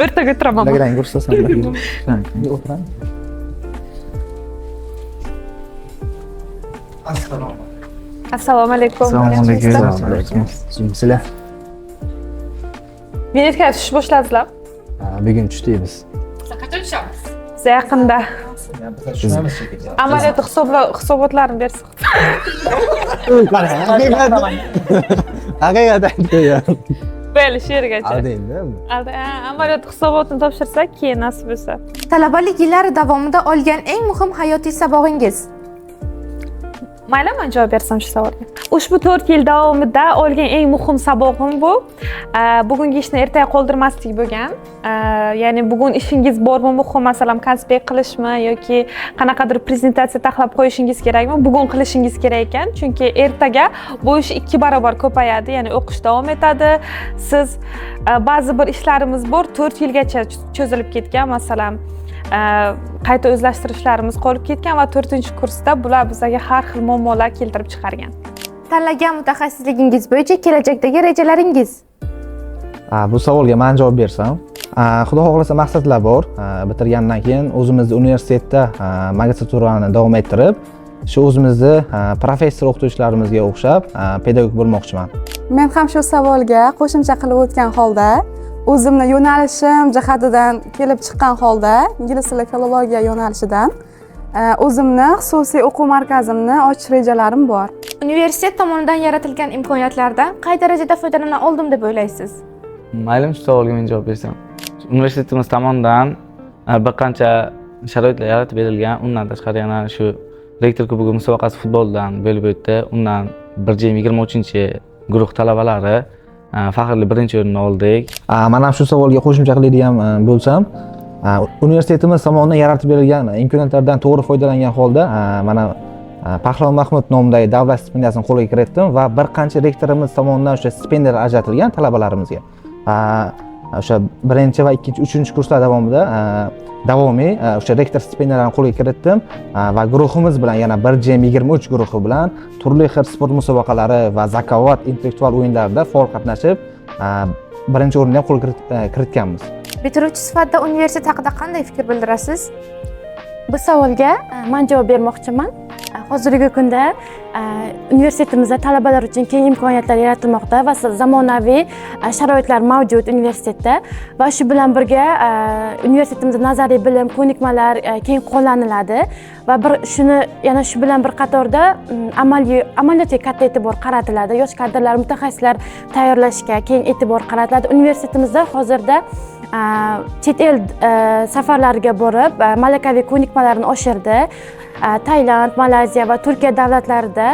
O'rtaga o'tiraman. Ularga ko'rsatasan. O'tiramiz. Assalomu alaykum. Assalomu alaykum. Sizlar. Vinetga tushish boshladingizlar? Bugun tushdik biz. Qachon tushamiz? Biz yaqinda. Amaliyot hisobotlarini bersak. Haqiqat aytgan. Beli shu yergacha. Aldingda. Alda, amaliyot hisobotini topshirsak, keyin nasib bo'lsa. Talabalik yillari davomida olgan eng muhim hayotiy sabog'ingiz? Mayli, men javob bersam shu savolga. Ushbu 4 yil davomida olgan eng muhim sabog'im bu bugungi ishni ertaga qoldirmaslik bo'lgan. Ya'ni bugun ishingiz bormi, muhim, masalan, konspekt qilishmi yoki qanaqadir prezentatsiya taxlab qo'yishingiz kerakmi, bugun qilishingiz kerak ekan, chunki ertaga bu ish 2 barobar ko'payadi, ya'ni o'qish davom etadi. Siz ba'zi bir ishlarimiz bor, 4 yilgacha cho'zilib ketgan, masalan, qayta o'zlashtirishlarimiz qolib ketgan va 4-kursda bular bizga har xil muammolar keltirib chiqargan. Tanlagan mutaxassisligingiz bo'yicha kelajakdagi rejalaringiz? Bu savolga men javob bersam, xudo xohlasa maqsadlar bor. Bitirgandan keyin o'zimizni universitetda magistraturani davom ettirib, shu o'zimizni professor o'qituvchilarimizga o'xshab pedagog bo'lmoqchiman. Men ham shu savolga qo'shimcha qilib o'tgan holda o'zimni yo'nalishim jihatidan kelib chiqqan holda ingliz tili filologiya yo'nalishidan o'zimni xususiy o'quv markazimni ochish rejalarim bor. Universitet tomonidan yaratilgan imkoniyatlardan qay darajada foydalana oldim deb o'ylaysiz? Mayli, shu savolga men javob bersam. Universitetimiz tomonidan bir qancha sharoitlar yaratib berilgan. Undan tashqari yana shu rektor kubogi musobaqasi futboldan bo'lib o'tdi. Undan 1-23 guruh talabalari faxrli 1-o'rinni oldik. Men ham shu savolga qo'shimcha qiladigan bo'lsam, universitetimiz tomonidan yaratib berilgan imkoniyatlardan to'g'ri foydalangan holda mana Pahlavon Mahmud nomidagi davlat stipendiyasini qo'lga kiritdim va bir qancha rektorimiz tomonidan o'sha stipendiyalar ajratilgan talabalarimizga. O'sha 1 va 2, 3 kurslar davomida davomiy o'sha rektor stipendiyalarini qo'lga kiritdim va guruhimiz bilan yana 1GM23 guruhi bilan turli xil sport musobaqalari va zakovat intellektual o'yinlarida faol qatnashib, 1-o'rinni ham qo'lga kiritganmiz. Bitiruvchi sifatida universitet haqida qanday fikr bildirasiz? Bu savolga men javob bermoqchiman. Hozirgi kunda universitetimizda talabalar uchun keng imkoniyatlar yaratilmoqda va zamonaviy sharoitlar mavjud universitetda va shu bilan birga universitetimizda nazariy bilim, ko'nikmalar keng qo'llaniladi va bir shuni yana shu bilan bir qatorda amaliy amaliyotga katta e'tibor qaratiladi. Yosh kadrlar, mutaxassislar tayyorlashga keng e'tibor qaratiladi. Universitetimizda hozirda chet el safarlariga borib, malakaviy ko'nikmalarini oshirdi. Tailand, Malayziya va Turkiya davlatlarida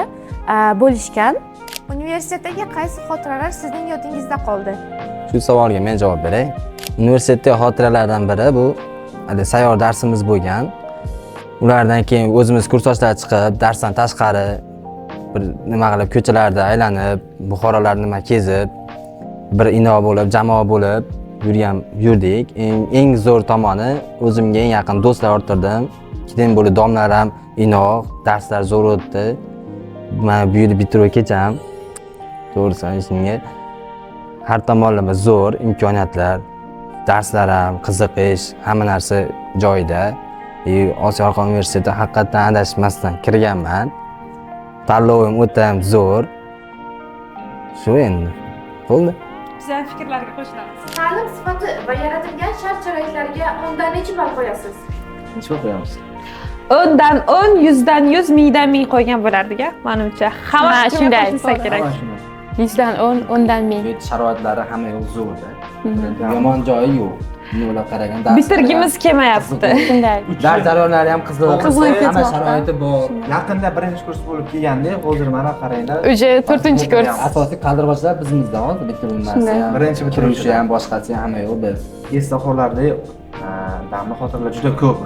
bo'lishgan. Universitetdagi qaysi xotiralar sizning yodingizda qoldi? Shu savolga men javob beray. Universitetdagi xotiralardan biri bu hali sayyor darsimiz bo'lgan. Ulardan keyin o'zimiz kursdoshlar chiqib, darsdan tashqari bir nima qilib ko'chalarda aylanib, Buxorolarni nima kezib, bir ino bo'lib, jamoa bo'lib yurgan yurdik. Eng zo'r tomoni o'zimga eng yaqin do'stlar orttirdim. Keyin bo'lib domlalar ham inoq, darslar zo'r o'tdi. Mana bu yil bitirib kecham. To'g'risi aytishimga har tomonlama zo'r imkoniyatlar, darslar ham qiziqish, hamma narsa joyida. Osiyo Orqa universiteti haqiqatdan adashmasdan kirganman. Tanlovim o'ta ham zo'r. Shu endi. Bo'ldi. Biz ham fikrlarga qo'shilamiz. Ta'lim sifati va yaratilgan shart-sharoitlarga 10dan necha ball qo'yasiz? Necha qo'yamiz? 10dan 10, 100dan 100, 1000dan 1000 qo'ygan bo'lardik, a, menimcha. Hamma Ha, shunga shunday. qo'shilsa kerak. 100dan 10, 10dan 1000. Sharoitlari hamma yoq zo'rda. Yomon joyi yo'q. Buni o'ylab qaraganda Bitirgimiz kelmayapti. Shunday. Dars jarayonlari ham qiziq. Qiziq Hamma ketmoqda. sharoiti bor. Yaqinda 1-kurs bo'lib kelganda, hozir mana qaranglar. Уже 4-kurs. Asosiy qaldirg'ochlar bizimizda hozir bitirilmasi Shunday. ham, Birinchi bitiruvchi kirishi ham, boshqasi ham hamma yo'q biz. Esda qolarli damli xotiralar juda ko'p.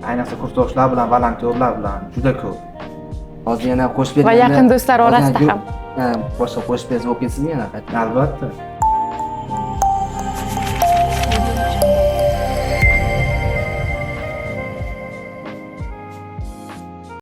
Ayniqsa kursdoshlar bilan, volontyorlar bilan juda ko'p. Hozir yana qo'shib Va yaqin do'stlar orasida ham. Ha, boshqa qo'shib bersa o'qiysizmi yana qayta? Albatta.